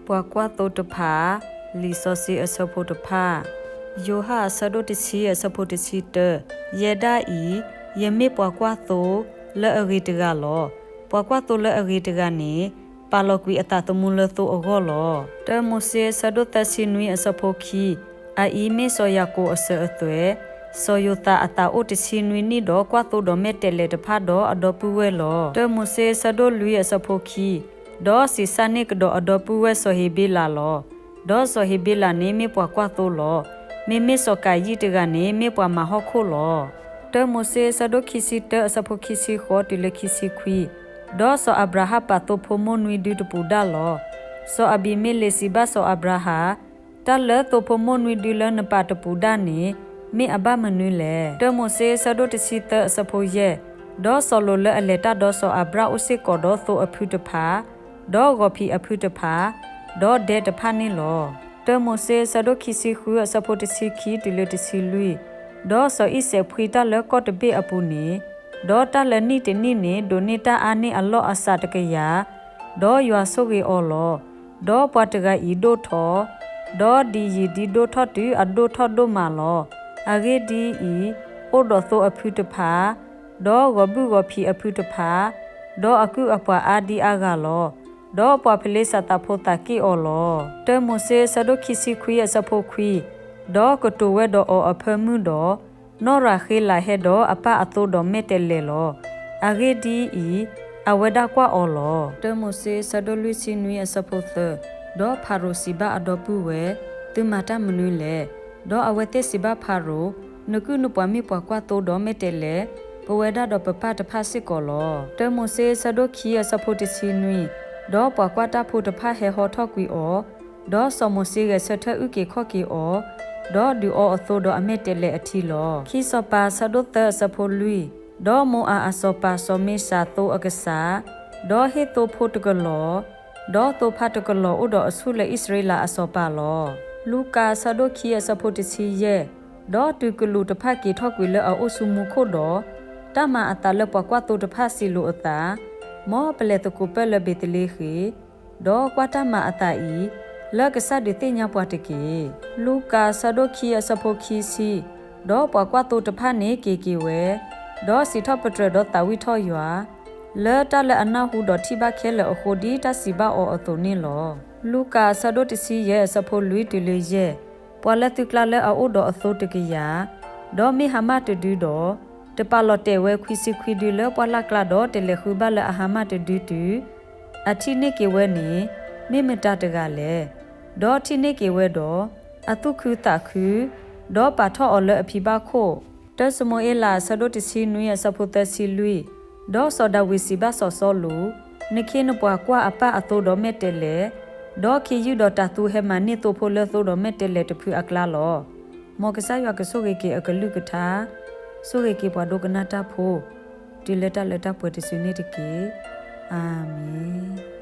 ပှၤကွၢ်သိတဖၣ်, လံာ်စီဆှံအဆၢဖိတဖၣ်, ယိၤဟၣ်အဆၢဒိၣ်တဆံအဆၢဖိတဆံတၢ, ယဲဒၣ်အံၤ, ယမ့ၢ်ပှၤကွၢ်သိလၢအဂ့ၤတဂၤလီၤ. ပှၤကွၢ်သိလၢအဂ့ၤတဂၤန့ၣ်, ပာ်လီၤကွံာ်အသးသမူလၢသိအဂီၢ်လီၤ. တၢမိၤၡ့အဆၢဒိၣ်သၢဆံနွံအဆၢဖိခံ, အအံၤမ့ၢ်စီၤယၤကိာ်အစၢၤအသွဲၣ်, စီၤယိၤသးအသးအိၣ်တဆံနွံနံၣ်ဒီးကွၢ်သိဒီးမဲာ်တဲးလဲးတဖၣ်ဒီးအဒီပုၢ်ဝဲၢ်လီၤ. တၢမိၤၡ့အဆၢဒိၣ်လွံၢ်အဆၢဖိခံ, ဒီးစံးစၢ်န့ၢ်ကဒီးအဒီပုၢ်ဝဲၢ်စီၤဟ့းဘ့လးလီၤ. ဒီးစီၤဟ့းဘ့လးန့ၣ်မ့ၢ်ပှၤကွၢ်သိလီၤ. မ့မ့ၢ်စီၤကၤယံၣ်တဂၤန့ၣ်မ့ၢ်ပှၤမၤဟီၣ်ခိၣ်လီၤ. တၢမိၤၡ့အဆၢဒိၣ်ခံဆံတၢအဆၢဖိခံဆံဃိးတုၤလၢခံဆံခွံ, ဒီးစီၤအၤဘြၤဟၣ်ပာ်သိဖိမိၢ်နွံဒုတပူၤဒၣ်လီၤ. စီၤအဘံၤမ့လ့းစံးဘၣ်စီၤအၤဘြၤဟၣ်, တၢ်လၢသိဖိမိၢ်နွံဒုလၢနပာ်တပူၤဒၣ်န့ၣ်, မ့ၢ်အဘၣ်မနုၤလဲၣ်. တၢမိၤၡ့အဆၢဒိၣ်တဆံသၢအဆၢဖိယဲၢ်, ဒီးစီၤလိာ်လၢအလဲၤတၢ်ဒီးစီၤအၤဘြၣ်အိၣ်စ့ၢ်ကီးဒီးသိအဖုတဖၣ်, ဒီးဂီၤဖံးအဖုတဖၣ်, ဒီးဒဲတဖၣ်န့ၣ်လီၤ. တၢမိၤၡ့အဆၢဒိၣ်ခံဆံဃုအဆၢဖိတဆံခံတုၤလၢတဆံလွံၢ်, ဒီးစီၤအံၤစဲးဖှံတၢ်လၢကီၢ်တဘ့ၣ်အပူၤန့ၣ်, ဒီးတၢ်လၢနံၣ်တနံၣ်န့ၣ် ဒိးန့ၢ်တၢ်အါန့ၢ်အလီၢ်အစးတကယၤ, ဒီးယွၤဆိၣ်ဂ့ၤအီၤလီၤ. ဒီးပှၤတဂၤအံၤဒိၣ်ထီၣ်, ဒီးဒ်ယံာ်ဒ်ဒိၣ်ထီၣ်တုၤအဒိၣ်ထီၣ်ဒိၣ်မးလီၤ. အဂ့ၢ်ဒ်အံၤ, အိၣ်ဒီးသိအဖုတဖၣ်, ဒီးဂီၤဘုၣ်ဂီၤဖံးအဖုတဖၣ်, ဒီးအကုၢ်အပှၤအါဒံအါဂၤလီၤ. ဒီးပှၤဖလ့ၡသးဖိသးက့ၣ်အီၤလီၤ. တၢမိၤၡ့အဆၢဒိၣ်ခံဆံခွံအဆၢဖိခွံ, ဒီးကတိၤဝဲဒီးအီၤအဖၢမုၢ်ဒီး, နီၢ်ရၤဃ့လးဟဲဒီးအပၢ်အသိဒီးမဲာ်တဲးလဲးလီၤ. အဂ့ၢ်ဒ်အံၤ, အဝဲဒၣ်ကွၢ်အီၤလီၤ. တၢမိၤၡ့အဆၢဒိၣ်လွံၢ်ဆံနွံအဆၢဖိသၢ, ဒီးဖၤရိၤစံးဘၣ်အဒီပုၢ်ဝဲၢ်, သုမၤတၢ်မနုၤလဲၣ်. ဒီးအဝဲသ့ၣ်စံးဘၣ်ဖၤရိၤ, နကုၢ်နပှၤမ့ၢ်ပှၤကွၢ်သိဒီးမဲာ်တဲးလဲး, ပဝဲဒၣ်ဒီးပပၢ်တဖၣ်စ့ၢ်ကီးလီၤ. တၢမိၤၡ့အဆၢဒိၣ်ခံအဆၢဖိတဆံနွံ, ဒီးပှၤကွၢ်တၢ်ဖိတဖၣ်ဟဲဟီထီၣ်ကွံာ်အီၤ, ဒီးစီၤမိၤၡ့ဂဲၤဆၢထၢၣ်အုၣ်က့ၤခီၣ်က့ၤအီၤ, ဒီးဒုးအီအသိဒီးအမဲာ်တဲးလဲးအထံလီၤ. ခံစီၤပၤအဆၢဒိၣ်သၢအဆၢဖိလွံၢ်, ဒီးမိၤအၤအစီၤပၤစီၤမ့ၡးသိအကစၢ်, ဒီးဟ့ၣ်သိဖိတကလီၤ, ဒီးသိဖါတကလီၤအိၣ်ဒီးအဆူၣ်လၢအံၣ်စရ့လးအစီၤပၤလီၤ. လူၤကၣ်အဆၢဒိၣ်ခံအဆၢဖိတဆံယဲၢ်, ဒီးတုၤကလူးတဖၣ်က့ၤထီၣ်ကွံာ်လၢအအိၣ်ဆူမူခိၣ်ဒီး, တၢ်မၤအသးလၢပှၤကွၢ်သိတဖၣ်စံးလိာ်အသး, မ်ပလဲၤသကိးပၢၢ်လၢဘ့းသလ့ဃ့ၣ်, ဒီးကွၢ်တၢ်မၤအသးအံၤ, လၢကစၢ်ဒုးသ့ၣ်ညါပှၤတက့ၢ်. လူၤကၣ်အဆၢဒိၣ်ခံအဆၢဖိခံဆံ, ဒီးပှၤကွၢ်သိတဖၣ်န့ၣ်က့ၤက့ၤဝဲ, ဒီးစံးထီၣ်ပတြၢၤဒီးသးဝံၣ်ထီၣ်ယွၤ, လၢတၢ်လၢအနၢ်ဟူဒီးထံၣ်ဘၣ်ခဲလၢာ်အဃိဒ်တၢ်စံးဘၣ်အီၤအသိးန့ၣ်လီၤ. လူၤကၣ်အဆၢဒိၣ်တဆံယဲၢ်အဆၢဖိလွံၢ်တုၤလၢယဲၢ်, ပှၤလၢသုကျါလၢအအိၣ်ဒီးအသိတကယၤ, ဒီးမ့ၢ်ဟါမၢ်တဒုဒီး, တပာ်လီၤတဲာ်ဝဲခွံဆံခွံဒုလၢပှၢ်လၢ်ကျါဒီးတလဲၤဃုဘၣ်လၢအဟါမၢ်တဒုတုၤ, အထံၣ်န့ၢ်က့ၤဝဲန့ၣ်, မ့ၢ်မတၤတဂၤလဲၣ်. ဒီးထံၣ်န့ၢ်က့ၤဝဲဒီး, အသူၣ်ခုသးခု, ဒီးပာ်ထီၣ်အီၤလၢအဖံဘၣ်ခိၣ်. တၢၡမူၤအ့လးအဆၢဒိၣ်တဆံနွံအဆၢဖိသၢဆံလွံၢ်, ဒီးစီၤဒၤဝံးစံးဘၣ်စီၤစီလူး, နခ့နပှၤကွၢ်အပၢ်အသိဒီးမဲာ်တဲးလဲး, ဒီးခ့ယုၢ်ဒီးတၤသူဟဲမၤန့ၢ်သိဖိလၢသိဒီးမဲာ်တဲးလဲးတဖုအကျါလီၤ. မ်ကစၢ်ယွၤကဆိၣ်ဂ့ၤက့ၤအကလုၢ်ကထါ, ဆိၣ်ဂ့ၤက့ၤပှၤဒိကနၣ်တၢ်ဖိ, တုၤလၢတၢ်လၢတၢ်ပှဲၤတစုန့ၣ်တက့ၢ်. အၤမ့ၣ်.